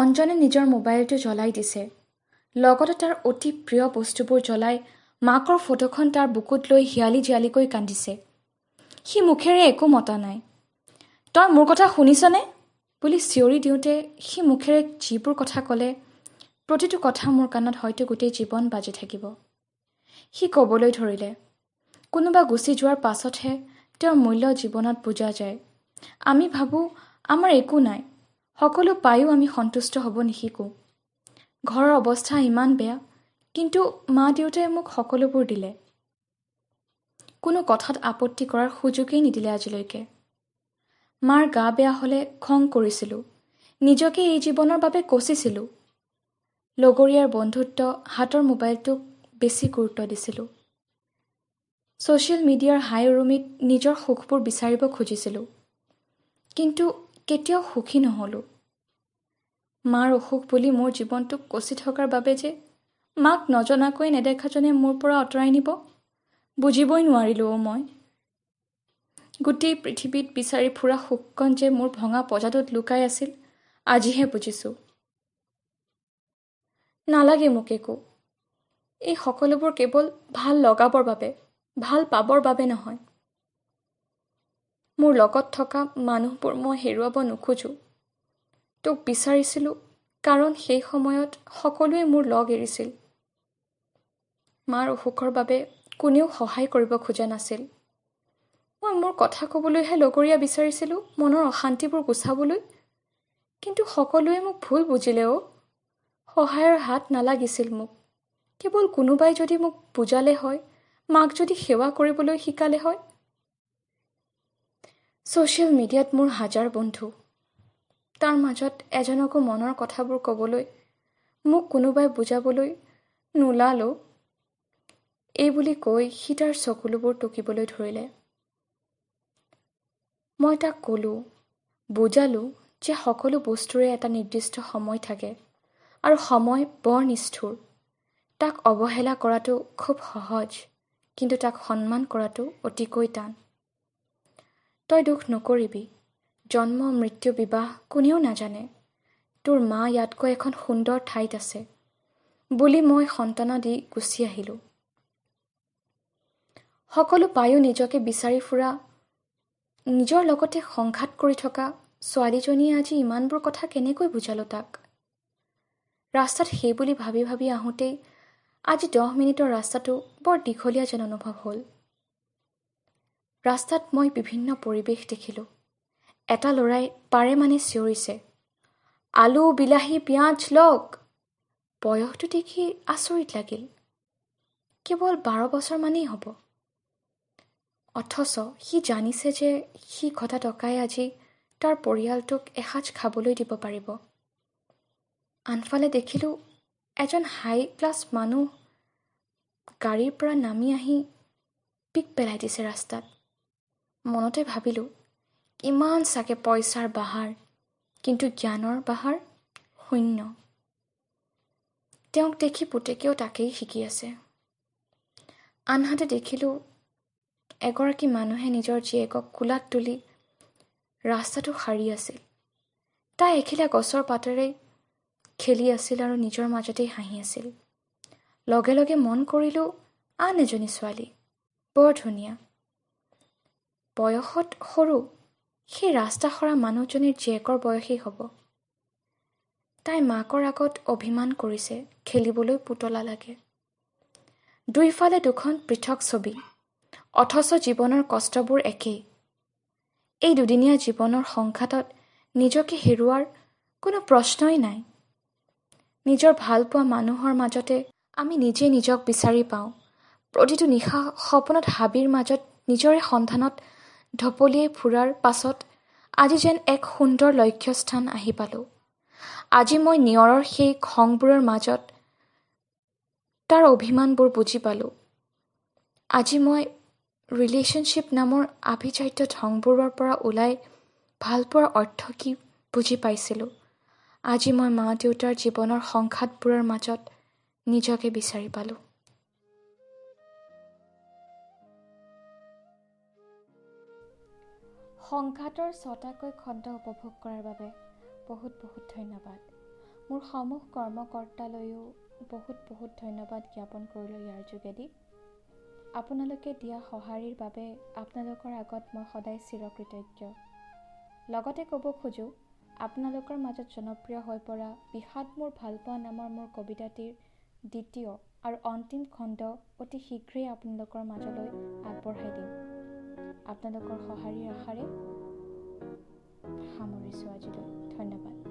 অঞ্জনে নিজৰ মোবাইলটো জ্বলাই দিছে, লগতে তাৰ অতি প্ৰিয় বস্তুবোৰ জ্বলাই মাকৰ ফটোখন তাৰ বুকুত লৈ হিয়ালি জিয়ালিকৈ কান্দিছে। সি মুখেৰে একো মতা নাই। তই মোৰ কথা শুনিছনে বুলি চিঞৰি দিওঁতে সি মুখেৰে যিবোৰ কথা ক'লে, প্ৰতিটো কথা মোৰ কাণত হয়তো গোটেই জীৱন বাজি থাকিব। সি ক'বলৈ ধৰিলে, কোনোবা গুচি যোৱাৰ পাছতহে তেওঁৰ মূল্য জীৱনত বুজা যায়। আমি ভাবোঁ আমাৰ একো নাই, সকলো পায়ো আমি সন্তুষ্ট হ'ব নিশিকোঁ। ঘৰৰ অৱস্থা ইমান বেয়া, কিন্তু মা দেউতাই মোক সকলোবোৰ দিলে। কোনো কথাত আপত্তি কৰাৰ সুযোগেই নিদিলে আজিলৈকে। মাৰ গা বেয়া হ'লে খং কৰিছিলোঁ, নিজকে এই জীৱনৰ বাবে কচিছিলোঁ। লগৰীয়াৰ বন্ধুত্ব, হাতৰ মোবাইলটোক বেছি গুৰুত্ব দিছিলোঁ। ছ'চিয়েল মিডিয়াৰ হাই উৰুমিত নিজৰ সুখবোৰ বিচাৰিব খুজিছিলোঁ, কিন্তু কেতিয়াও সুখী নহ'লোঁ। মাৰ অসুখ বুলি মোৰ জীৱনটোক কচি থকাৰ বাবে যে মাক নজনাকৈ নেদেখাজনে মোৰ পৰা আঁতৰাই নিব, বুজিবই নোৱাৰিলোঁ অ' মই। গোটেই পৃথিৱীত বিচাৰি ফুৰা সুখকণ যে মোৰ ভঙা পঁজাটোত লুকাই আছিল, আজিহে বুজিছোঁ। নালাগে মোক একো। এই সকলোবোৰ কেৱল ভাল লগাবৰ বাবে, ভাল পাবৰ বাবে নহয়। মোৰ লগত থকা মানুহবোৰ মই হেৰুৱাব নোখোজোঁ। তোক বিচাৰিছিলোঁ কাৰণ সেই সময়ত সকলোৱে মোৰ লগ এৰিছিল। মাৰ অসুখৰ বাবে কোনেও সহায় কৰিব খোজা নাছিল। মই মোৰ কথা ক'বলৈহে লগৰীয়া বিচাৰিছিলোঁ, মনৰ অশান্তিবোৰ গুচাবলৈ। কিন্তু সকলোৱে মোক ভুল বুজিলে অ'। সহায়ৰ হাত নালাগিছিল মোক। কেৱল কোনোবাই যদি মোক বুজালে হয়, মাক যদি সেৱা কৰিবলৈ শিকালে হয়। ছ'চিয়েল মিডিয়াত মোৰ হাজাৰ বন্ধু, তাৰ মাজত এজনকো মনৰ কথাবোৰ ক'বলৈ, মোক কোনোবাই বুজাবলৈ নোলালো। এই বুলি কৈ সি তাৰ চকুলোবোৰ টুকিবলৈ ধৰিলে। মই তাক ক'লোঁ, বুজালোঁ যে সকলো বস্তুৰে এটা নিৰ্দিষ্ট সময় থাকে আৰু সময় বৰ নিষ্ঠুৰ। তাক অৱহেলা কৰাটো খুব সহজ, কিন্তু তাক সন্মান কৰাটো অতিকৈ টান। তই দুখ নকৰিবি। জন্ম, মৃত্যু, বিবাহ কোনেও নাজানে। তোৰ মা ইয়াতকৈ এখন সুন্দৰ ঠাইত আছে বুলি মই সন্তানা দি গুচি আহিলোঁ। সকলো পায়ো নিজকে বিচাৰি ফুৰা, নিজৰ লগতে সংঘাত কৰি থকা ছোৱালীজনীয়ে আজি ইমানবোৰ কথা কেনেকৈ বুজালোঁ তাক? ৰাস্তাত সেই বুলি ভাবি ভাবি আহোঁতেই আজি 10 মিনিটৰ ৰাস্তাটো বৰ দীঘলীয়া যেন অনুভৱ হ'ল। ৰাস্তাত মই বিভিন্ন পৰিৱেশ দেখিলোঁ। এটা ল'ৰাই পাৰে মানে চিঞৰিছে, আলু, বিলাহী, পিঁয়াজ লওক। বয়সটো দেখি আচৰিত লাগিল, কেৱল 12 বছৰমানেই হ'ব। অথচ সি জানিছে যে সি ঘটা টকাই আজি তাৰ পৰিয়ালটোক এসাঁজ খাবলৈ দিব পাৰিব। আনফালে দেখিলোঁ এজন হাই ক্লাছ মানুহ গাড়ীৰ পৰা নামি আহি পিক পেলাই দিছে ৰাস্তাত। মনতে ভাবিলোঁ, কিমান চাগে পইচাৰ বাহাৰ, কিন্তু জ্ঞানৰ বাহাৰ শূন্য। তেওঁক দেখি পুতেকেও তাকেই শিকি আছে। আনহাতে দেখিলোঁ এগৰাকী মানুহে নিজৰ জীয়েকক কোলাত তুলি ৰাস্তাটো সাৰি আছিল। তাই এখিলা গছৰ পাতেৰে খেলি আছিল আৰু নিজৰ মাজতেই হাঁহি আছিল। লগে লগে মন কৰিলোঁ আন এজনী ছোৱালী, বৰ ধুনীয়া, বয়সত সৰু, সেই ৰাস্তা সৰা মানুহজনীৰ জীয়েকৰ বয়সেই হ'ব। তাই মাকৰ আগত অভিমান কৰিছে, খেলিবলৈ পুতলা লাগে। দুইফালে দুখন পৃথক ছবি, অথচ জীৱনৰ কষ্টবোৰ একেই। এই দুদিনীয়া জীৱনৰ সংঘাতত নিজকে হেৰুৱাৰ কোনো প্ৰশ্নই নাই। নিজৰ ভালপোৱা মানুহৰ মাজতে আমি নিজে নিজক বিচাৰি পাওঁ। প্ৰতিটো নিশা সপোনত হাবিৰ মাজত নিজৰে সন্ধানত ঢপলিয়াই ফুৰাৰ পাছত আজি যেন এক সুন্দৰ লক্ষ্যস্থান আহি পালোঁ। আজি মই নিয়ৰৰ সেই খংবোৰৰ মাজত তাৰ অভিমানবোৰ বুজি পালোঁ। আজি মই ৰিলেশ্যনশ্বিপ নামৰ আভিজাত্য ঢংবোৰৰ পৰা ওলাই ভালপোৱাৰ অৰ্থ কি বুজি পাইছিলোঁ। আজি মই মা দেউতাৰ জীৱনৰ সংঘাতবোৰৰ মাজত নিজকে বিচাৰি পালোঁ। সংঘাতৰ ছটাকৈ খণ্ড উপভোগ কৰাৰ বাবে বহুত বহুত ধন্যবাদ। মোৰ সমূহ কৰ্মকৰ্তালৈও বহুত বহুত ধন্যবাদ জ্ঞাপন কৰিলোঁ ইয়াৰ যোগেদি। আপোনালোকে দিয়া সঁহাৰিৰ বাবে আপোনালোকৰ আগত মই সদায় চিৰকৃতজ্ঞ। লগতে ক'ব খোজোঁ, আপোনালোকৰ মাজত জনপ্ৰিয় হৈ পৰা বিষাদ মোৰ ভালপোৱা নামৰ মোৰ কবিতাটিৰ দ্বিতীয় আৰু অন্তিম খণ্ড অতি শীঘ্ৰেই আপোনালোকৰ মাজলৈ আগবঢ়াই দিম। আপোনালোকৰ সঁহাৰিৰ আশাৰে সামৰিছোঁ আজিলৈ। ধন্যবাদ।